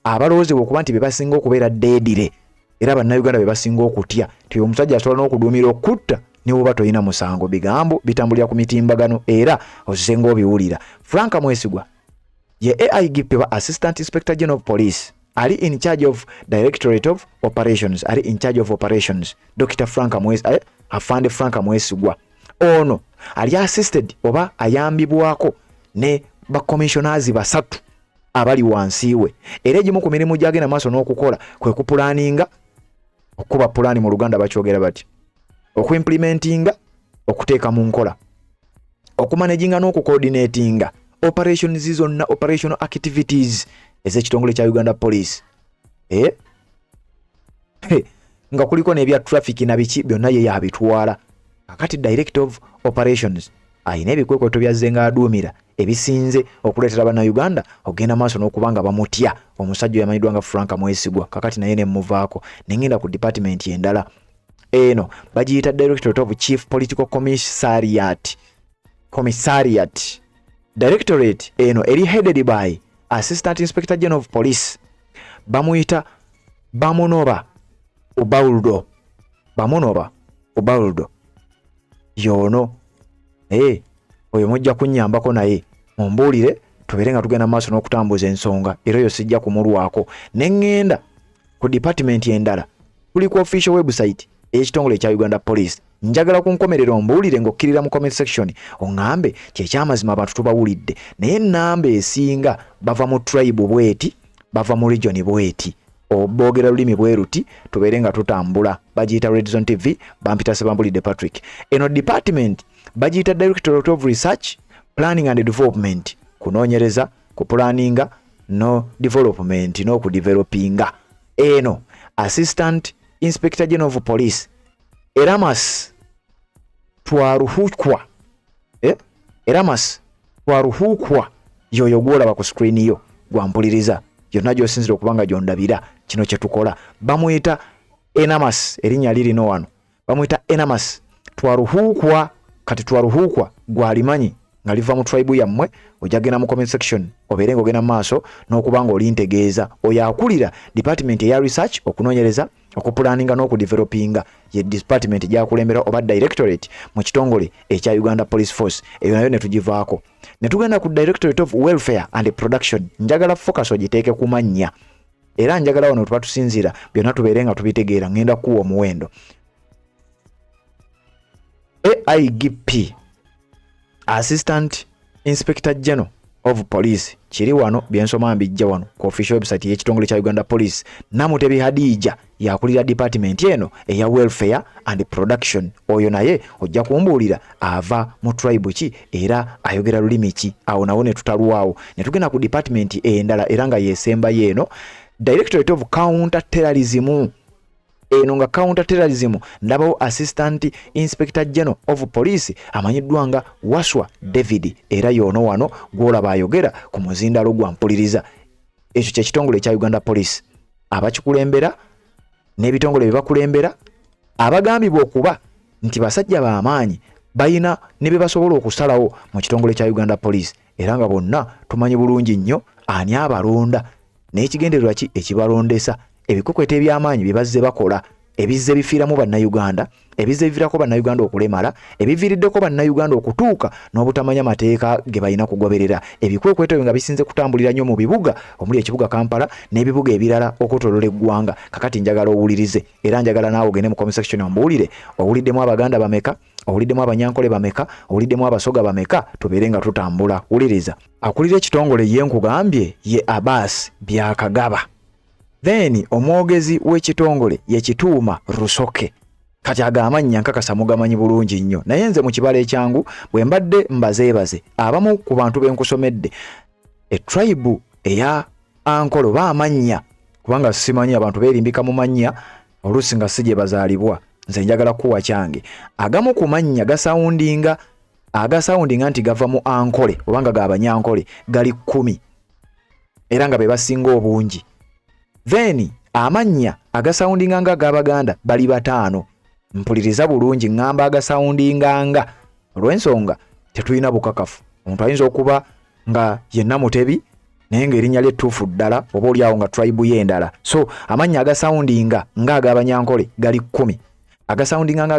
abalowoozebwa okuba nti be basinga okubeera deadly, era Bannayuganda be basinga okutya nti omusajja asobola n'okuduumira okutta ne bw'oba tolina musango. Bigambo bitambulira ku mitimbagano era ozze ng'obiwulira. Frank Mwesigwa ye AIGP ba Assistant Inspector General of Police, ali in charge of Directorate of Operations, ali in charge of operations. Dr Frank Afande Frank Mwesigwa ono ali assisted oba ayambibwako ne bacommissioners basatu abali wansi we, era egimu ku mirimu gyagenda maaso n'okukola kwe kupulaninga, okukuba pulaani mu Luganda bakyogera bati, okuimplementinga, okuteeka mu nkola, okumanaginga n'okucoordinatinga operations zonna, operational activities ez'ekitongole kya Uganda Police, eh? Nga kuliko n'ebya traffic na biki byonna ye yabitwala. Kakati Director of Operations Alina ebikwekweto byazze nga aduumira ebisinze okuleetera Bannayuganda okugenda maaso n'okuba nga bamutya. Omusajja oyo amanyiddwa nga Frank Mwesigwa. Kakati naye ne mmuvaako ne ngenda ku department endala. Eno bagiyita Directorate of Chief Political Commissariat. Commissariat. Directorate eno eri headed by Assistant Inspector General of Police. Bamuyita Bamunoba Ubaldo. Bamunoba Ubaldo. Yono. Eh, oyo mujja kunnyambako naye mumbuulire tubeere nga tugenda maaso n'okutambuza ensonga, era oyo sijja kumulwako. Ne ŋŋenda ku department endala, tuli ku official website ey'ekitongole ekya Uganda Police. Njagala ku nkomerero ombuulire ng'okkirira mu comment section oŋŋambe kyekyamazima abantu tubawulidde, naye ennamba esinga bava mu tribe bweti, bava mu region bweti, boogera lulimi bwe ruti, tubeere nga tutambula. Bagiyita Red Zone TV, bampita Sebambulidde Patrick. Eno department bagiyita Directorate of Research, Planning and Development, kunoonyereza, kupulaninga no development n'okudevelopinga. Eno Assistant Inspector General of Police Eramas Twaruhukwa, Eramas Twaruhukwa yoyo gwolaba ku screen yo gwampuliriza yonna gy'osinzira okuba nga gyondabira kino kye tukola. Bamuyita Enamas, erinnya lirino wano bamuyita Enamas Twaruhukwa. Kati Twaruhukwa gwalimanyi nga liva mu tribe yammwe, ojja genda mu comment section obeere ng'ogenda mu maaso n'okuba ng'olintegeeza. Oyo akulira department eya research, okunoonyereza, okupulaninga n'okudevelopinga, ye department gyakulembera oba directorate mu kitongole ekya Uganda Police Force. Eyo nayo ne tugivaako ne tugenda ku Directorate of Welfare and Production. Njagala focus ogiteeke ku mannya, era njagala wano tuba tusinziira byonna tubeere nga tubitegeera. Ngenda kuwa omuwendo. AIGP, Assistant Inspector General of Police, kiri wano byensoma mbijja wano ku official website y'ekitongole kya Uganda Police. Namutebi Hadija yakulira department eno eya Welfare and Production. Oyo naye ojja kumbuulira ava mu tribe ki era ayogera lulimi ki. Awo nawo ne tutalwawo ne tugenda ku department endala era nga yesembayo eno, Directorate of Counter Terrorism. Eno nga counter terrorism ndabawo Assistant Inspector General of Police amanyiddwa nga Waswa David, era y'ono wano gw'olaba ayogera ku muzindalo gwa mpuliriza. Ekyo kyekitongole ekya Uganda Police, abakikulembera n'ebitongole bye bakulembera abagambibwa okuba nti basajja b'amaanyi, balina ne bye basobola okusalawo mu kitongole kya Uganda Police, era nga bonna tumanyi bulungi nnyo ani abalonda n'ekigendererwa ki ekibalondesa. Ebikwekweto eby'amaanyi bye bazze bakola ebizze bifiiramu Bannayuganda, ebizze biviirako Bannayuganda okulemala, ebiviiriddeko Bannayuganda okutuuka n'obutamanya mateeka ge balina kugoberera. Ebikwekweto ebyo nga bisinze kutambulira nnyo mu bibuga omuli ekibuga Kampala n'ebibuga ebirala okwetooloola eggwanga. Kakati njagala owulirize, era njagala naawe ogende mu comment section ombuulire owuliddemu Abaganda bameka, owuliddemu Abanyankole bameka, owuliddemu Abasoga bameka, tubeere nga tutambula. Wuliriza. Akulira ekitongole ye nkugambye ye Abbas Byakagaba, then omwogezi w'ekitongole ye Kituuma Rusoke. Kati ago amannya nkakasa mugamanyi bulungi nnyo, naye nze mu kibalo ekyangu bwe mbadde mbazeebaze abamu ku bantu be nkusomedde etribe eya Ankole oba amannya, kubanga simanyi abantu beerimbika mu mannya oluusi nga si gye bazaalibwa. Nze njagala kuwa kyange. Agamu ku mannya gasawundinga, agasawundinga nti gava mu Ankole oba nga g'Abanyankole gali 10, era nga be basinga obungi. Then amannya agasawundinga nga ag'Abaganda bali 5. Mpuliriza bulungi, ŋŋamba agasawundinga nga, olw'ensonga tetulina bukakafu. Omuntu ayinza okuba nga yenna Mutebi naye ng'erinnya lye ttuufu ddala oba oli awo nga tribe ye endala. So amannya agasawundinga nga ag'Abanyankole gali 10, agasawundinga nga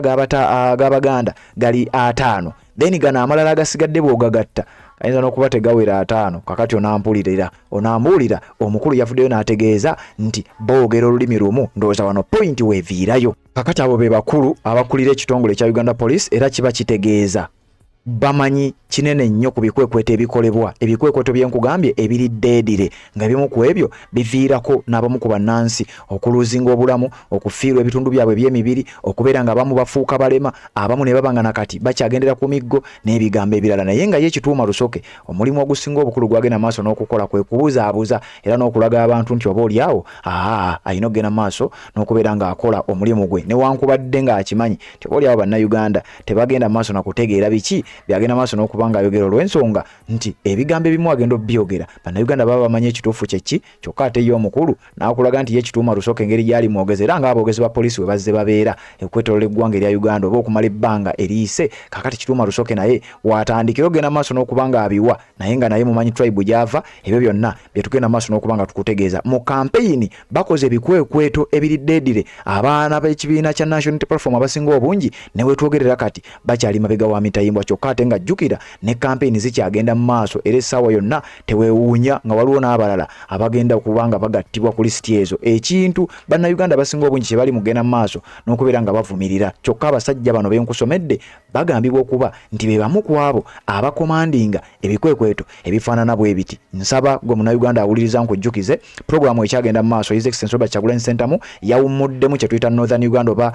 ag'Abaganda gali 50, then gano amalala agasigadde bw'ogagatta ayinza n'okuba tegawera 50. Kakati onampulirira, onambuulira. Omukulu yavuddeyo n'ategeeza nti boogera olulimi lumu. Ndowooza wano point weeviirayo. Kakati abo be bakulu abakulira ekitongole ekya Uganda Police, era kiba kitegeeza bamanyi kinene nnyo ku bikwekweto ebikolebwa, ebikwekweto byenkugambye ebiri deadly, nga bimu ku ebyo biviirako n'abamu ku bannansi okuluzinga obulamu, okufiirwa ebitundu byabwe eby'emibiri, okubeera nga abamu bafuuka balema, abamu ne baba nga nakati bakyagendera ku miggo n'ebigambo ebirala. Naye nga ye Kituuma Lusoke omulimu ogusinga obukulu gwagenda maaso n'okukola kwe kubuzaabuza era n'okulaga abantu nti oba oli awo aa alina okugenda maaso n'okubeera ng'akola omulimu gwe, newankubadde ng'akimanyi nti oba oli awo Bannayuganda tebagenda maaso na kutegeera biki. byagenda maaso n'okuba nga ayogera olw'ensonga nti ebigambo ebimu agenda obyogera bannayuganda baba bamanyi ekituufu kyeki, kyokka ate ye omukulu n'akulaga nti ye Kituuma Rusoke engeri gy'ali mwogezi era ng'aboogezi ba poliisi we bazze babeera okwetoloola eggwanga erya Uganda oba okumala ebbanga eriyise. Kaakati Kituuma Rusoke naye waatandikira okugenda maaso n'okuba ng'abiwa naye nga naye mumanyi tribe gy'ava. Ebyo byonna bye tugenda maaso n'okuba nga tukutegeeza. Mu kampeyini bakoze ebikwekweto ebiri deadly, abaana b'ekibiina kya National Unity Platform abasinga obungi ne wetwogerera kati bakyali mabega wa mitayimbwa, kyokka ate nga jjukira ne kampeyini zikyagenda mu maaso era essaawa yonna teweewuunya nga waliwo n'abalala abagenda okuba nga bagattibwa ku lisiti ezo, ekintu bannayuganda abasinga obungi kye bali mugenda mu maaso n'okubeera nga bavumirira. Kyokka abasajja bano benkusomedde bagambibwa okuba nti be bamu ku abo abakomandinga ebikwekweto ebifaanana bwe biti. Nsaba gwe munnayuganda awuliriza nkujjukize puroguramu ekyagenda mu maaso. His Excellency Robert Kyagulanyi Ssentamu yawummuddemu kye tuyita Northern Uganda oba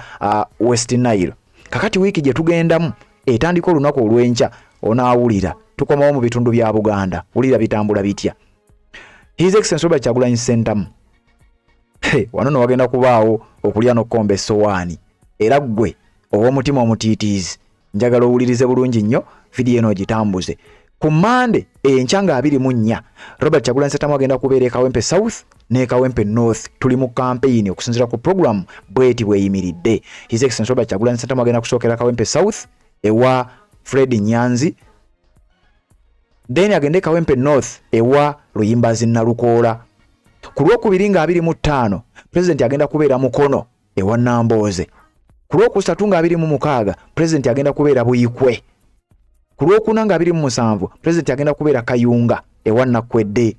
West Nile. Kakati wiiki gye tugendamu etandika olunaku olw'enkya, onaawulira tukomawo mu bitundu bya Buganda. Wulira bitambula bitya. His Excellency Robert Kyagulanyi Ssentamu, hey, wano no wagenda kubaawo okulya n'okukomba essowaani, era ggwe ow'omutima omutiitiizi njagala owulirize bulungi nnyo vidiyo eno ogitambuze. Ku Mande enkya nga 24, Robert Kyagulanyi Ssentamu agenda kubeera e Kawempe South ne Kawempe North. Tuli mu campaign okusinziira ku program bweti bweyimiridde. His Excellency Robert Kyagulanyi Ssentamu agenda kusookera Kawempe South ewa Fred Nyanzi, then agende Kawempe North ewa Luyimbazi Nalukoola. Ku lwokubiri nga 25, President agenda kubeera Mukono ewa Nambooze. Ku lwokusatu nga 26, President agenda kubeera Buyikwe. Ku lwokuna nga 27, President agenda kubeera Kayunga ewa Nakwedde.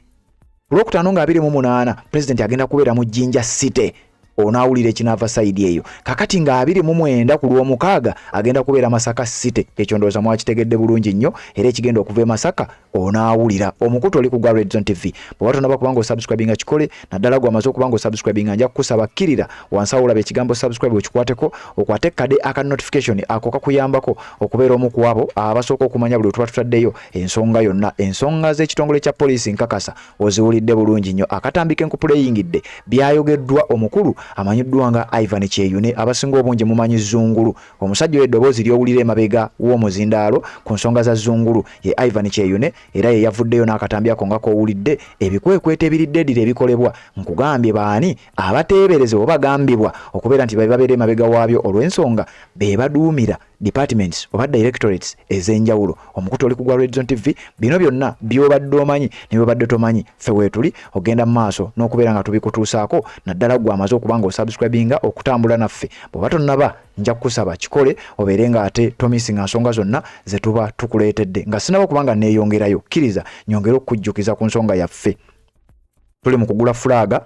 Ku lwokutaano nga 28, President agenda kubeera mu Jinja City, onaawulira ekinaava side eyo. Kakati nga 29 ku lwomukaaga agenda kubeera Masaka City. Ekyo ndowooza mwakitegedde bulungi nnyo, era ekigenda okuva e Masaka onaawulira. Omukutu oli ku gwa Redzone TV. Bw'oba tonaba kubanga osubscribinga kikole, naddala gwe amaze okuba nga osubscribinga nja kukusaba kkirira wansi awo olaba ekigambo subscribe okikwateko, okwate kade aka notification ako kakuyambako okubeera omu ku abo abasooka okumanya buli wetuba tutaddeyo ensonga yonna. Ensonga z'ekitongole kya poliisi nkakasa oziwulidde bulungi nnyo. Akatambi ke nkupuleyingidde byayogeddwa omukulu amanyiddwa nga Ivan Kyeyune, abasinga obungi mumanyi Zungulu. Omusajja oyo eddoboozi ly'owulira emabega w'omuzindaalo ku nsonga za Zungulu ye Ivan Kyeyune, era ye yavuddeyo n'akatambi ako nga k'owulidde ebikwekweto ebiri deadly ebikolebwa. Nkugambye baani abateebereze oba bagambibwa okubeera nti babeera emabega waabyo olw'ensonga be baduumira departments oba directorates ez'enjawulo. Omukutu oli ku gwa Redzone TV. Bino byonna by'obadde omanyi ne by'obadde tomanyi, ffe weetuli ogenda mu maaso n'okubeera nga tubikutuusaako, naddala gwe amaze okuba nga osubscribinga okutambula naffe. Bw'oba tonnaba nja kukusaba kikole obeere nga ate tomisinga nsonga zonna ze tuba tukuleetedde. Nga sinaba kuba nga neeyongerayo, kkiriza nyongere okukujjukiza ku nsonga yaffe. Tuli mu kugula fulaaga.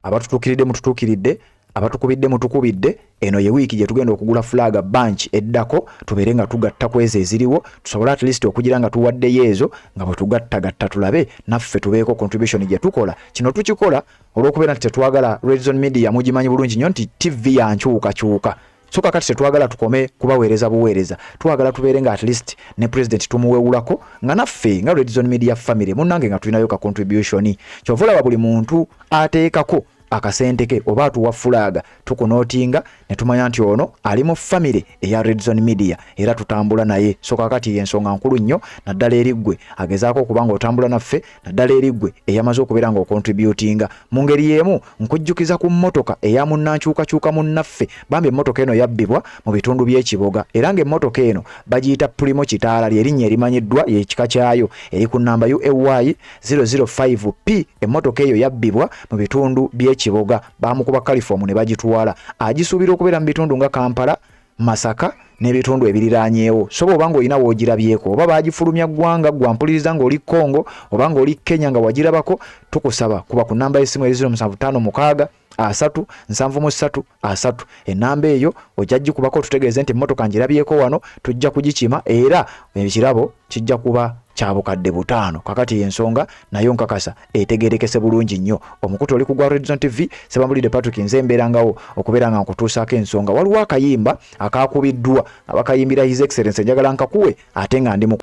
Abatutuukiridde mututuukiridde, abatukubidde mutukubidde. Eno ye wiiki gye tugenda okugula fulaaga bunch eddako, tubeere nga tugatta ku ezo eziriwo, tusobole at least okugira nga tuwaddeyo ezo nga bwe tugattagatta, tulabe naffe tubeeko contribution gye tukola. Kino tukikola olw'okubeera nti tetwagala Redzone Media, mugimanyi bulungi nnyo nti TV yankyukakyuka, so kakati tetwagala tukome kubaweereza buweereza, twagala tubeere nga at least ne president tumuwewulako nga naffe nga Redzone Media family munnange nga tulinayo ka contribution. Kyova olaba buli muntu ateekako akasente ke oba atuwa fulaaga tukunootinga ne tumanya nti ono ali mu family eya Redzone Media era tutambula naye. So kakati yensonga nkulu nnyo, naddala eri ggwe agezaako okuba nga otambula naffe, naddala eri ggwe eyamaze okubeera nga okontributinga. Mu ngeri y'emu nkujjukiza ku mmotoka eya munnankyukakyuka munnaffe. Bambi emmotoka eno yabbibwa mu bitundu by'Ekiboga, era ng'emmotoka eno bagiyita Premio Kitaala, ly'erinnya erimanyiddwa, y'ekika kyayo, eri ku nnamba UAY 005P. Emmotoka eyo yabbibwa mu bitundu by'Ekiboga, baamukuba kalifoomu ne bagitwala. Agisuubira okubeera mu bitundu nga Kampala, Masaka n'ebitundu ebiriraanyeewo. So bw'oba ng'olina w'ogirabyeko oba baagifulumya ggwanga, gwampuliriza ng'oli Congo oba ng'oli Kenya nga wagirabako, tukusaba kuba ku nnamba y'essimu eri 0756 3 73 3. Ennamba eyo ojja gikubako otutegeeze nti emmotoka ngirabyeko wano, tujja kugikima era ekirabo kijja kuba kya 50,000. Kakati ensonga nayo nkakasa etegerekese bulungi nnyo. Omukutu oli ku gwa Redzone TV, Sebambulidde Patrick, nze embeerangawo okubeera nga nkutuusaako ensonga. Waliwo akayimba akakubiddwa nga bakayimbira His Excellence, njagala nkakuwe ate nga ndi mu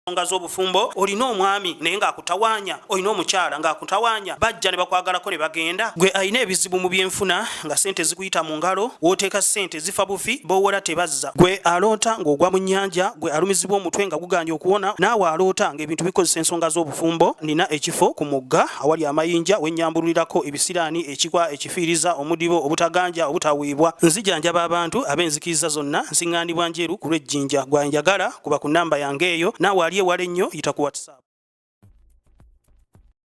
Ensonga z'obufumbo, olina omwami naye ng'akutawaanya, olina omukyala ng'akutawaanya, bajja ne bakwagalako ne bagenda. Gwe alina ebizibu mu byenfuna nga ssente zikuyita mu ngalo, w'oteeka ssente zifa bufi, b'owola tebazza. Gwe aloota ng'ogwa mu nnyanja, gwe alumizibwa omutwe nga gugaanye okuwona, naawe aloota ng'ebintu bikozesa ensonga z'obufumbo, nina ekifo ku mugga awali amayinja we nnyambululirako ebisiraani, ekikwa, ekifiiriza, omudibo, obutaganja, obutaweebwa. Nzijanjaba abantu ab'enzikiriza zonna, nsiŋŋaanibwa Njeru ku lw'e Jinja. Gwe anjagala kuba ku nnamba yange eyo, naawe ali ewala ennyo yita ku WhatsApp.